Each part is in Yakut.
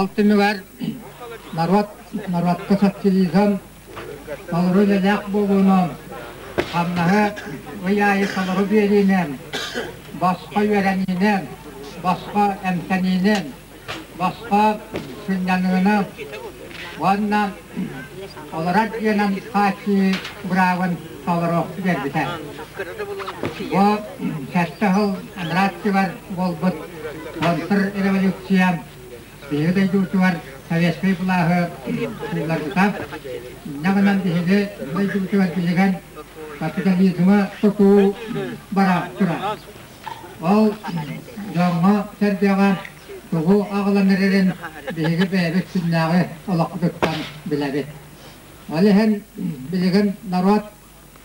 Ол түмүгэр норуот норуокка социализм толору үлэлээх буолууну, хамнаһы ый аайы толору биэриинэн, босхо үөрэниинэн, босхо эмтэниинэн, босхо сынньаныыны уонна олорор дьиэнэн хааччыйыы быраабын толору биэрбитэ. Бу сэттэ сыл анараа өттүгэр буолбут контрреволюция Биһиги дойдубутугар советскай былааһы суулларбыта. Инньэ гынан биһиги дойдубутугар билигин капитализмы тутуу бара турар. Ол дьоҥҥо-сэргэҕэ тугу аҕалан эрэрин биһиги бэйэбит күннээҕи олохпутуттан билэбит. Ол иһин билигин норуот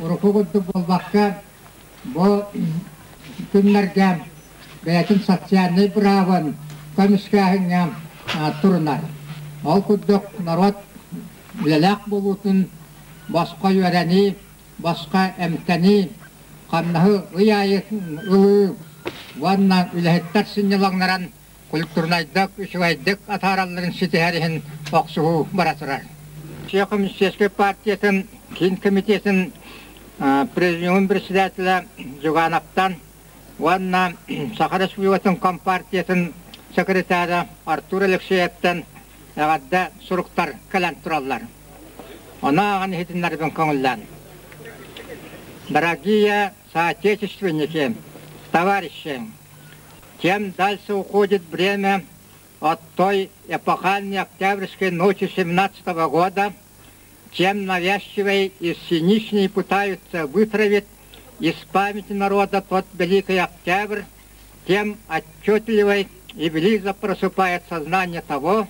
урукку курдук буолбакка, бу күннэргэ бэйэтин социальнай быраабын көмүскээһиҥҥэ турунар. Ол курдук норуот үлэлээх буолуутун босхо үөрэнии, босхо эмтэнии, хамнаһы ый аайы ылыы уонна үлэһиттэр сынньалаҥнарын культурнайдык, үчүгэйдик атааралларын ситиһэр иһин охсуһуу бара турар. Чех Коммунистическай партиятын Киин комитетын президиумун председателэ Зюгановтан уонна Саха Республикатын Компартиятын секретара Артур Алексеевтан эҕэрдэ суруктар кэлэн тураллар. Ону ааҕан иһитиннэрбин көҥүллээн. Дорогие соотечественники, товарищи, чем дальше уходит время от той эпохальной октябрьской ночи 17 года, чем навязчивые и циничнее пытаются вытравить из памяти народа тот Великий Октябрь, тем отчетливой и близко просыпает сознание того,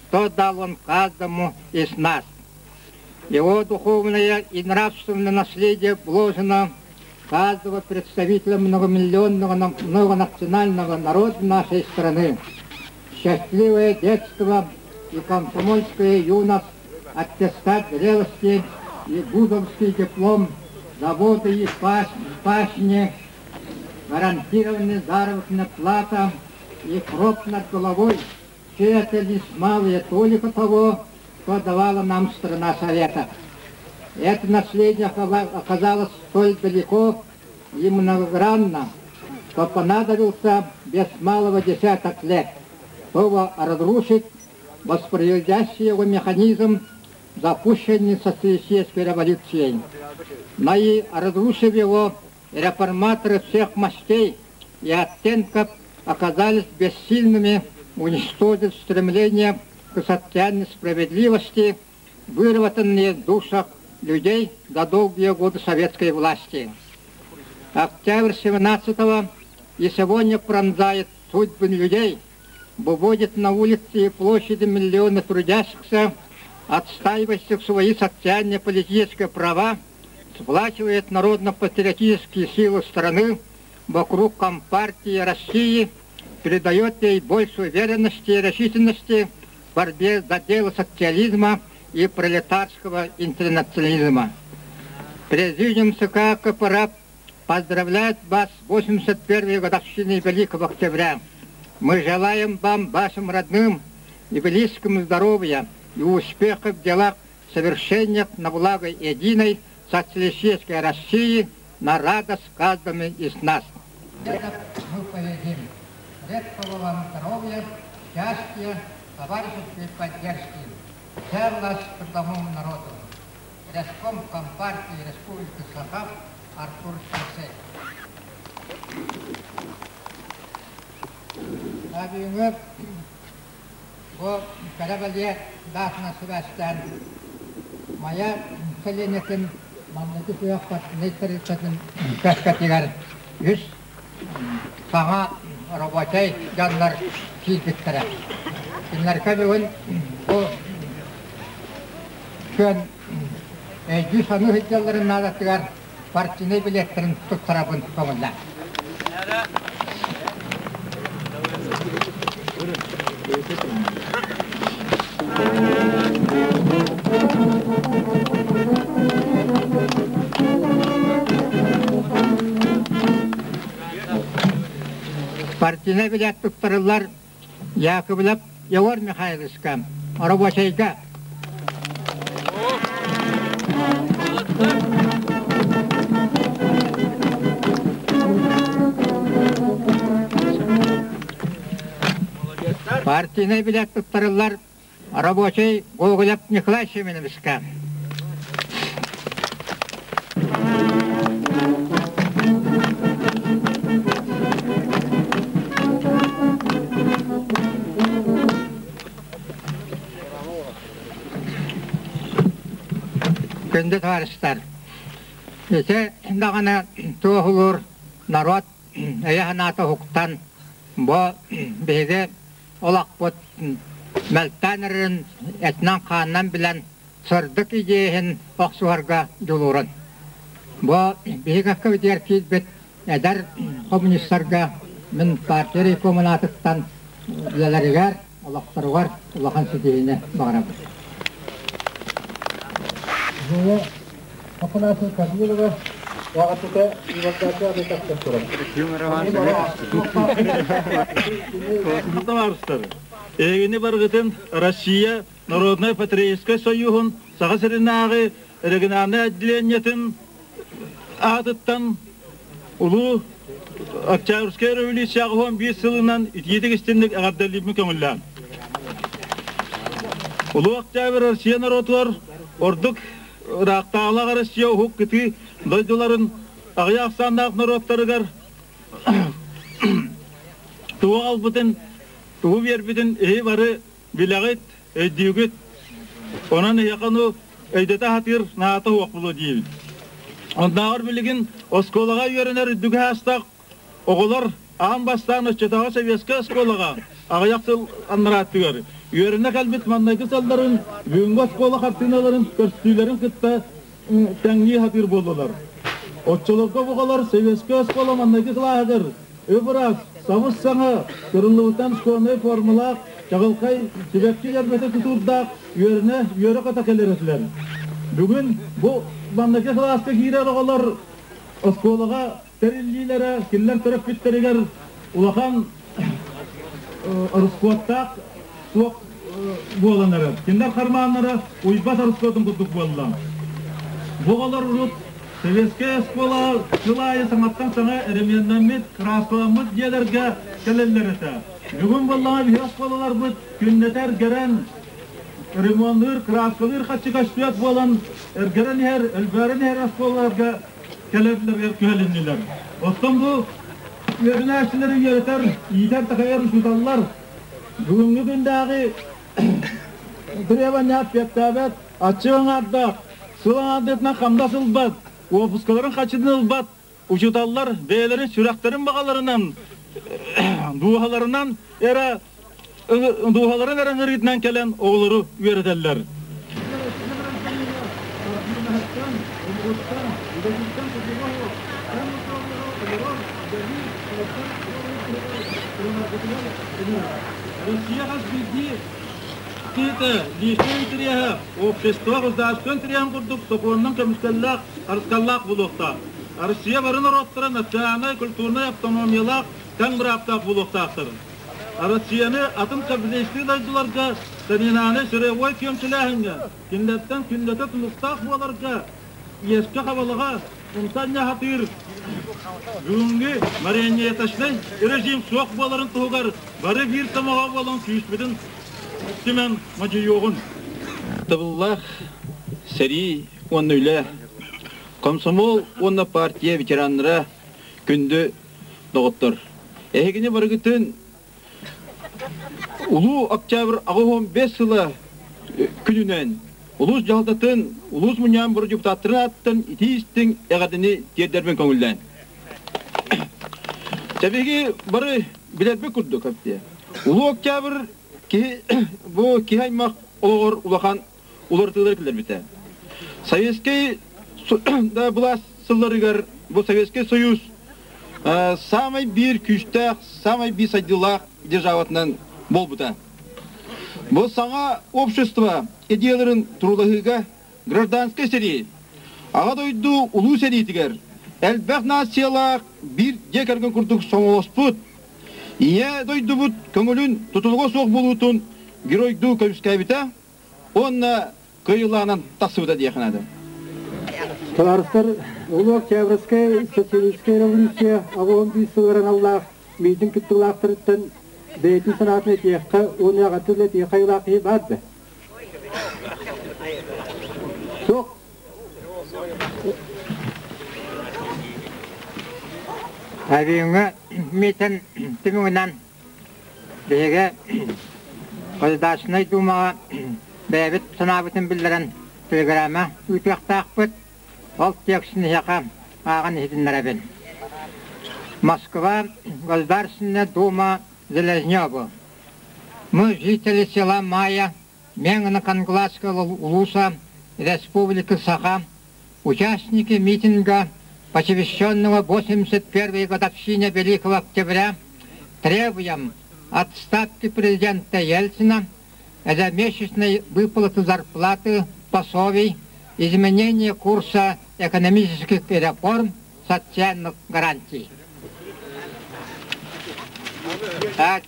что дал он каждому из нас. Его духовное и нравственное наследие вложено каждого представителя многомиллионного многонационального народа нашей страны. Счастливое детство и комсомольская юность, аттестат зрелости и вузовский диплом, заводы и пашни, гарантированная заработная плата и кроп над головой – все это лишь малая толика того, что давала нам страна Совета. Это наследие оказалось столь далеко и многогранно, что понадобился без малого десяток лет, чтобы разрушить воспроизводящий его механизм, запущенный социалистической революцией. Но и разрушив его, реформаторы всех мастей и оттенков оказались бессильными уничтожить стремление к социальной справедливости, выработанные в душах людей за долгие годы советской власти. Октябрь 17-го и сегодня пронзает судьбы людей, выводит на улицы и площади миллионы трудящихся, отстаивающих свои социально-политические права, сплачивает народно-патриотические силы страны вокруг Компартии России, придает ей больше уверенности и решительности в борьбе за дело социализма и пролетарского интернационализма. Президиум ЦК КПРФ поздравляет вас с 81-й годовщиной Великого Октября. Мы желаем вам, вашим родным и близким здоровья и успехов в делах совершениях на благо единой социалистической России на радость каждому из нас. Мы победим. Крепкого вам здоровья, счастья, товарищеской поддержки. Вся власть трудовому народу. Реском Компартии Республики Саха Артур Алексеев. Бүгүҥҥү бу кэрэ бэлиэ даатынан сибээстээн Майа сэлиэнньэтин маҥнайгы сүһүөх партийнай тэрилтэтин кэскэтигэр үс саҥа рабочай дьоннор киирбиттэрэ. Кинилэргэ бүгүн бу күөн өйдүү-саныы сылдьалларын наадатыгар партийнай билиэттэрин туттарабын көҥүллээх. Партийнай билиэт туттарыллар Яковлев Егор Михайловичка, рабочайга. Партийнай билет туттарыллар рабочий Гоголев Николай Семеновичка. Күндү товарищтар, ити даҕаны туоһулуур народ өйө-санаата уһуктан, бу биһиги олохпут мөлтөөн эрэрин этинэн-хаанынан билэн сырдык идиэһин охсуһарга дьулуурун. Бу биһиги кэккэбитигэр киирбит эдэр коммунистарга мин партия райкомун аатыттан үлэлэригэр, олохторугар улахан ситиһиини баҕарабын. Афанасий Корнилова Оҕатыта Ивандаача абытахтан турар. Товарыстар, эһигини барыгытын Россия Народнай Патриотическай Союһун Саха сиринээҕи региональнай отделениетын аатыттан Улуу Октябрьскай революция 81 сылынан итиитик истинник эҕэрдэлиибин көҥүллээн. Улуу Октябрь Россия норуотугар ордук ыраахтааҕылаах Россия уһук кытыы дойдуларын аҕыйах ахсааннаах норуоттарыгар тугу аҕалбытын, тугу биэрбитин эһи бары билэҕит, өйдүүгүт. Онон эһиэхэ ону өйдөтө сатыыр наата суох буолуо диибин. Оннооҕор билигин оскуолаҕа үөрэнэр үрдүк аастаах оҕолор аан бастаан оччотооҕу советскай оскуолаҕа аҕыйах сыл аннарааттыгар үөрэнэ кэлбит маҥнайгы сылларын бүгүҥҥү оскуола хартыыналарын көстүүлэрин кытта тэҥнии сатыыр буоллулар. Оччолорго оҕолор советскай оскуола маҥнайгы кылааһыгар үп-ыраас, сабыс-саҥа, кырыллыбытан школьнай формалаах, чаҕылхай сибэкки дьэрбэтэ тутуурдаах үөрэнэ үөрэ-көтө кэлэр этилэр. Бүгүн бу маҥнайгы кылааска киирэр оҕолор оскуолаҕа тэриллиилэрэ кинилэр төрөппүттэригэр улахан ороскуоттаах суох буолан эрэр. Кинилэр хармааннара уйбат ороскуотун курдук буолла. Бу оҕолор урут советскай оскуола сыл аайы саҥаттан саҥа эремиэннэммит, кырааскаламмыт дьиэлэргэ кэлэллэр этэ. Бүгүн буоллаҕа биһи оскуолаларбыт күннэтэ эргэрэн, ремонныыр, кырааскалыыр хаччы көстүөт буолан эргэрэн иһэр, өлбөөрөн иһэр оскуолаларга кэлэллэригэр күһэлиннилэр. Оттон бу үөрэнээччилэри үөрэтэр, иитэр-такайар учууталлар бүгүҥҥү күндээҕи требования эппиэттээбэт, аччык аҥаардаах, сыл аҥаардыытынан хамнас ылбат, уоппускаларын хаччытын ылбат учууталлар бэйэлэрин сүрэхтэрин баҕаларынан, дууһаларынан эрэ дууһаларын эрэ ыҥырыытынан кэлэн оҕолору үөрэтэллэр. Россия хас биирдии киһитэ личнэй интэриэһэ общество государство интэриэһин курдук сокуонунан көмүскэллээх, харыскаллаах буолуохтаах. Россия бары норуоттара национальнай, культурнай автономиялаах, тэҥ бырааптаах буолуохтаахтар. Россияны атын капиталистыы дойдуларга санинаны сырьевой күөмчүлээһиҥҥэ, кинилэртэн күннэтэ тутулуктаах буоларга, иэскэ-хабалаҕа умса сатыыр бүгүҥҥү марионеточнай режим суох буоларын туһугар бары биир сомоҕо буолан күүспүтүн түмэн модьуйуоҕун. Табыллаах сэрии уонна үлэ, комсомол уонна партия ветераннара күндү доҕоттор, эһигини барыгытын Улуу Октябрь 85 сыла күнүнэн улуус дьаһалтатын, улуус мунньаҕын бородьуктааттарын ааттан итии-истиҥ эҕэрдэни тиэрдэрбин көҥүллээн. Чэбиги бары билэрбит курдук Улуу Октябрь киһи бу киһи аймах олоҕор улахан уларытыылары киллэрбитэ. Советскай да былаас сылларыгар бу Советскай Союз саамай биир күүстээх, саамай биир сайдыылаах державатынан буолбута. Бу саҥа общество идеяларын туруулаһыыга гражданскай сэрии, Аҕа дойду улуу сэриитигэр элбэх нациялаах биир дьиэ кэргэн курдук соҥолоспут, Ийэ дойдубут көҥүлүн тутулуга суох буолуутун геройдуу көмүскээбитэ уонна кыайыылаанан тахсыбыта диэххэ наада. Табаарыстар, Улуу Октябрьскай социалистическай революция 81 сылыгар аналлаах миитин кыттыылаахтарыттан бэйэтин санаатын этиэххэ уонна аҕатын этиэххэ айылаах киһи баар да? Суох. Авиҥҥа миитин түмүгүнэн биһиги Государственнай Думаҕа бэйэбит санаабытын биллэрэн телеграмма ыытыахтаахпыт. Ол текстин эһиэхэ ааҕан иһитиннэрэбин. Москва, Государственная Дума Железневу. Мы, жители села Мая, Меҥно-Кангаласского улуса Республики Саха, участники митинга, посвященного 81-й годовщине Великого Октября, требуем отставки президента Ельцина, ежемесячной выплаты зарплаты, пособий, изменения курса экономических реформ, социальных гарантий.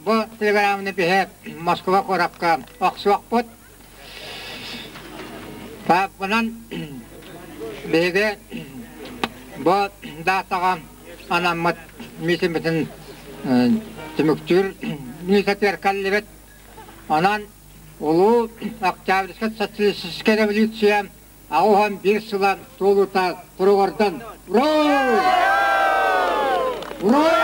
Бу телеграмманы биһи Москва куоракка охсуохпут. Паппынан биһиги бу даатаҕа анаммыт миитиммитин түмүктүүр миитэтигэр кэллибит. Онон Улуу Октябрьскай социалистическай революция 81 сыла туолуута туругурдун! Ура! Ура!